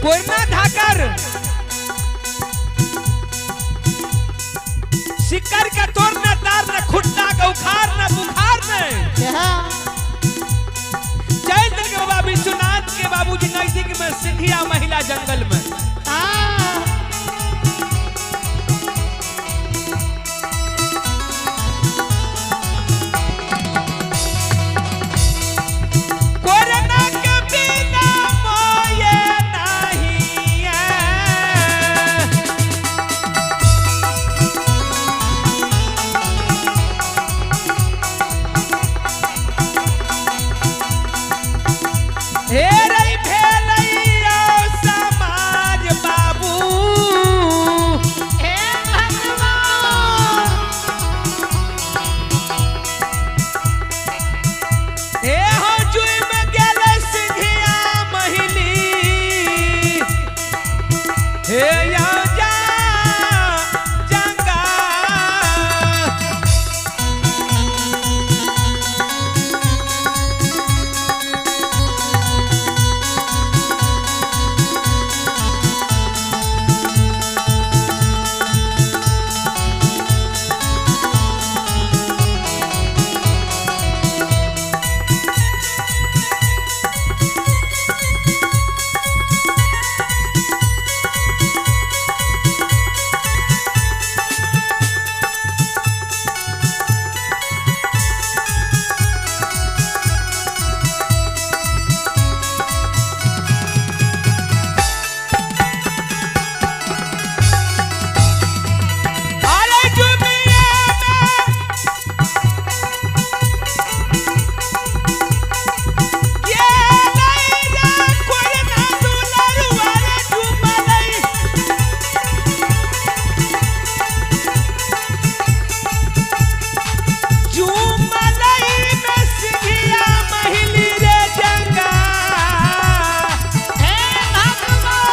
कोयना धाकर सिक्कर के तोड़ने तारने खुट्टा के उखाड़ने बुखारने चल के बाबा विश्वनाथ के बाबूजी नजदीक में सिंधिया महिला जंगल में। कोरोना के बिना मोये नहीं है। हे रे भेलैया समाज बाबू हे भगवान हे हो जुई में गेल सिंधिया महिली हे या जा जंगा। अरे जुमिया में ये नहीं रे कोरना दुलरुआ रे जुमलई जुमलई में सिंधिया महिली रे जंगा। हे भगवान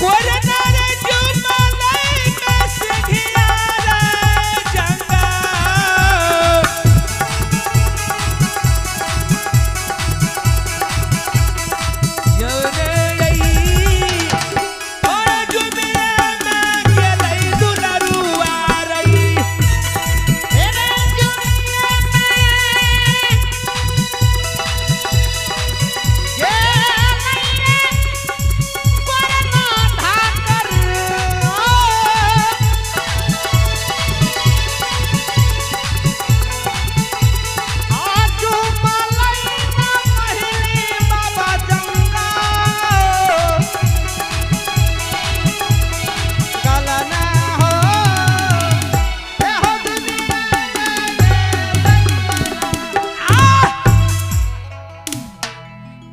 कोरना रे जुमलई में सिंधिया रे जंगा। हे रे जुनिया में ये नहीं रे कोरोना धाकर आजू मलाई ना महिली बाबा जंगा गला ना हो ए हो दुनिया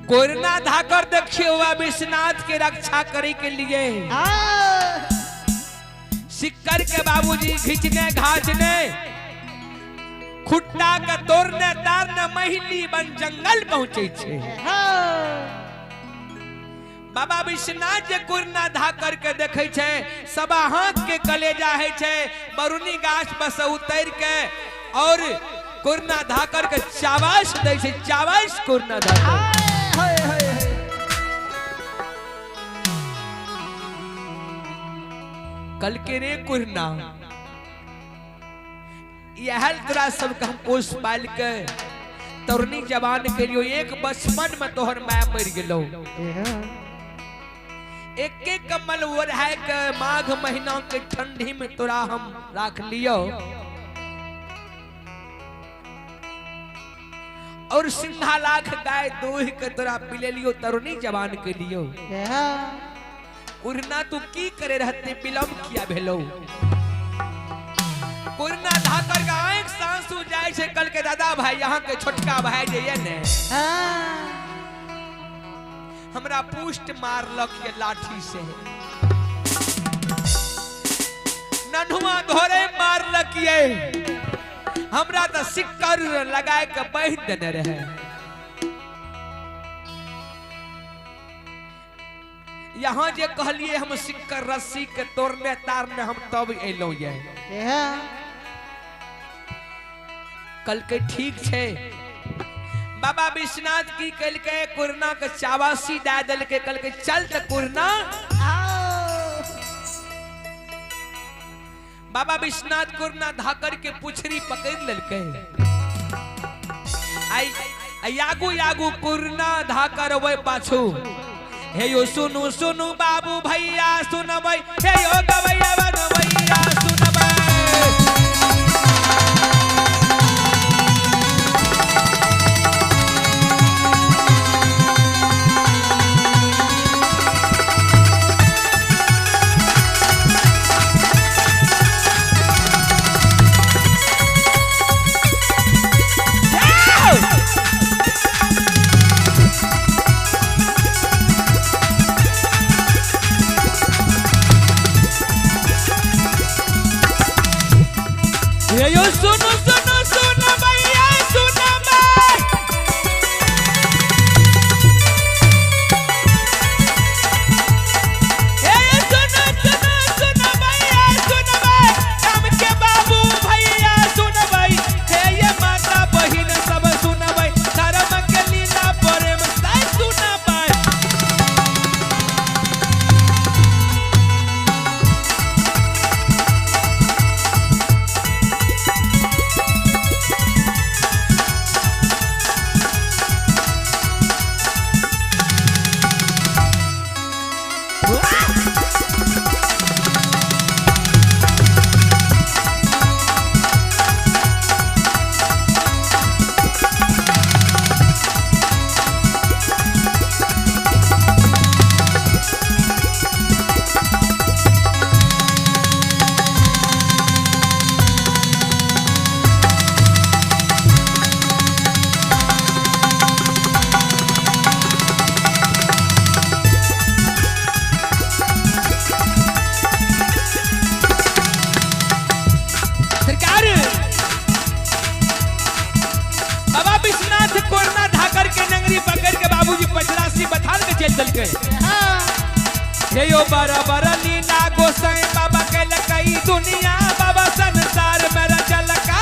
कोरना धाकर देखियो हुआ विश्वनाथ के रक्षा करे के लिए सिक्कर के बाबूजी घिचने घाचने खुट्टा के तोड़ने तारने महिली बन जंगल पहुंचे छे। बाबा विश्वनाथ जे कुरना धाकर के देखे छे सवा हाथ के कलेजा है छे बरुनी गाछ पर से उतर के और कुरना धाकर के चाबाश दै छे चाबाश कुरना धाकर। कल के रे कुरना यह तोरा सबके हम पोस पाल के तरुणी जवान के लिए एक बचपन में तोहर माय मर गेलो। एक एक कम्बल ओढ़ाए के माघ महीना के ठंडी में तोरा हम राख लियो और सिंघा लाख गाय दूह के तोरा पिले लियो तरुणी जवान के लियो। कुरना तू की करे रहते विलम्ब किया भेलो। कुरना धाकर का आंख सांसू जाए छे कल के दादा भाई यहाँ के छोटका भाई जे ये ने हमरा पुष्ट मारलक ये लाठी से नन्हुआ धोरे मारलक ये हमरा तो सिक्कर लगाए के बह देने रहे। यहाँ जे कहलिए हम सिक्कर रस्सी के तोड़ने तारने हम तब एलौ ये कल के ठीक छे बाबा विश्वनाथ की कलके कुरना के चावासी दे दलके, कलके चल त कुरना। बाबा विश्वनाथ कुरना धाकर के पुछरी पकड़ ललके। आई आगू आगू कुरना धाकर वह पाछू। हे यो सुनु सुनु बाबू भैया सुनबै, हे यो गवैया बनवैया सुनबै। यो सुनो सुनो सुनो भैया सुनो भाई, हे सुनो सुनो सुनो भैया सुनो भाई, हम के बाबू भैया सुनो भाई, हे ये माता बहिन सब सुनो भाई, धर्म के लीला प्रेम साई सुनो भाई। सरकार बाबा विश्वनाथ कोरना धाकर के नंगरी पकड़ के बाबूजी पचरासी बथान के चल चल गए। हे यो बराबर लीला गोसाई बाबा के लकई दुनिया बाबा संसार मेरा चलका।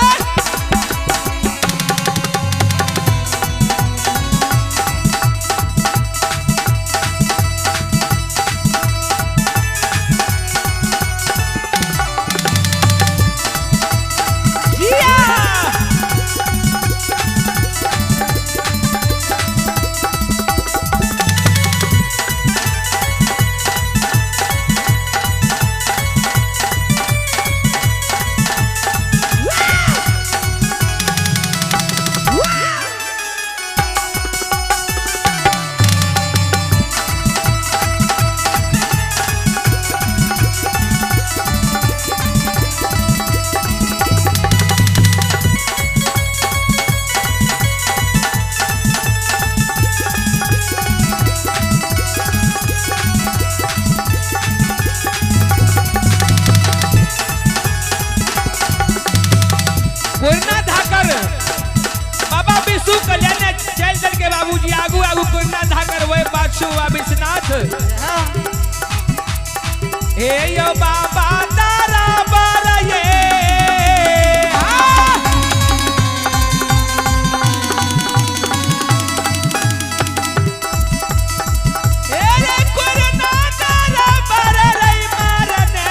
कोरना धाकर बाबा विष्णु कल्याण चल चल के बाबूजी आगू आगू कोरना धाकर वह पाछू विश्वनाथ। हे यो बाबा तारा बारा ये कोरना तारा बारा रई मारने।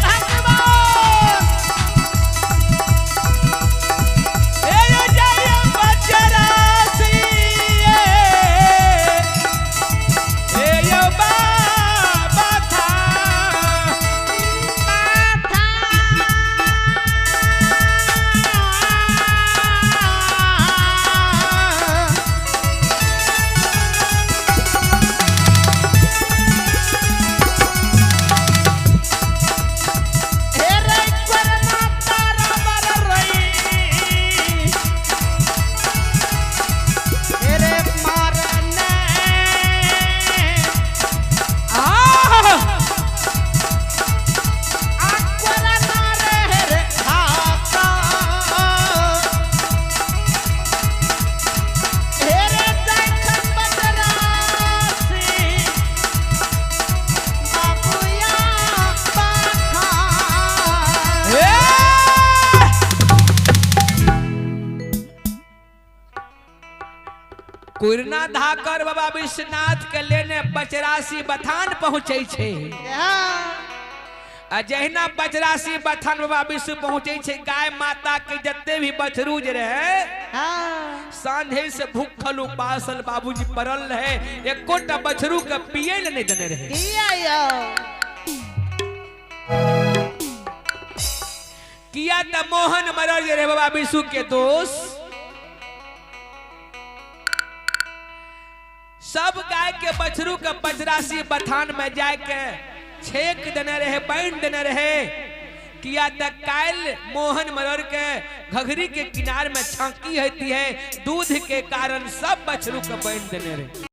भगवान। कुरना धाकर बाबा विश्वनाथ के लेने पचरासी बथान पहुंचे छे। आ जहिना पचरासी बथान बाबा विश्व पहुंचे छे, गाय माता के जते भी बछरू जे रहे सांझे से भूखल उपासल बाबूजी पड़ल रहे, एकोटा बछरू के पिए ले नहीं देने रहे। किया त मोहन मरल जे रहे बाबा विश्व के दोष, सब गाय के बछरू के पचरासी बथान में जाए के छेक देने रहे, बांध देने रहे। किया त काल मोहन मरर के घघरी के किनार में छांकी होती है, दूध के कारण सब बछरू के बांध देने रहे।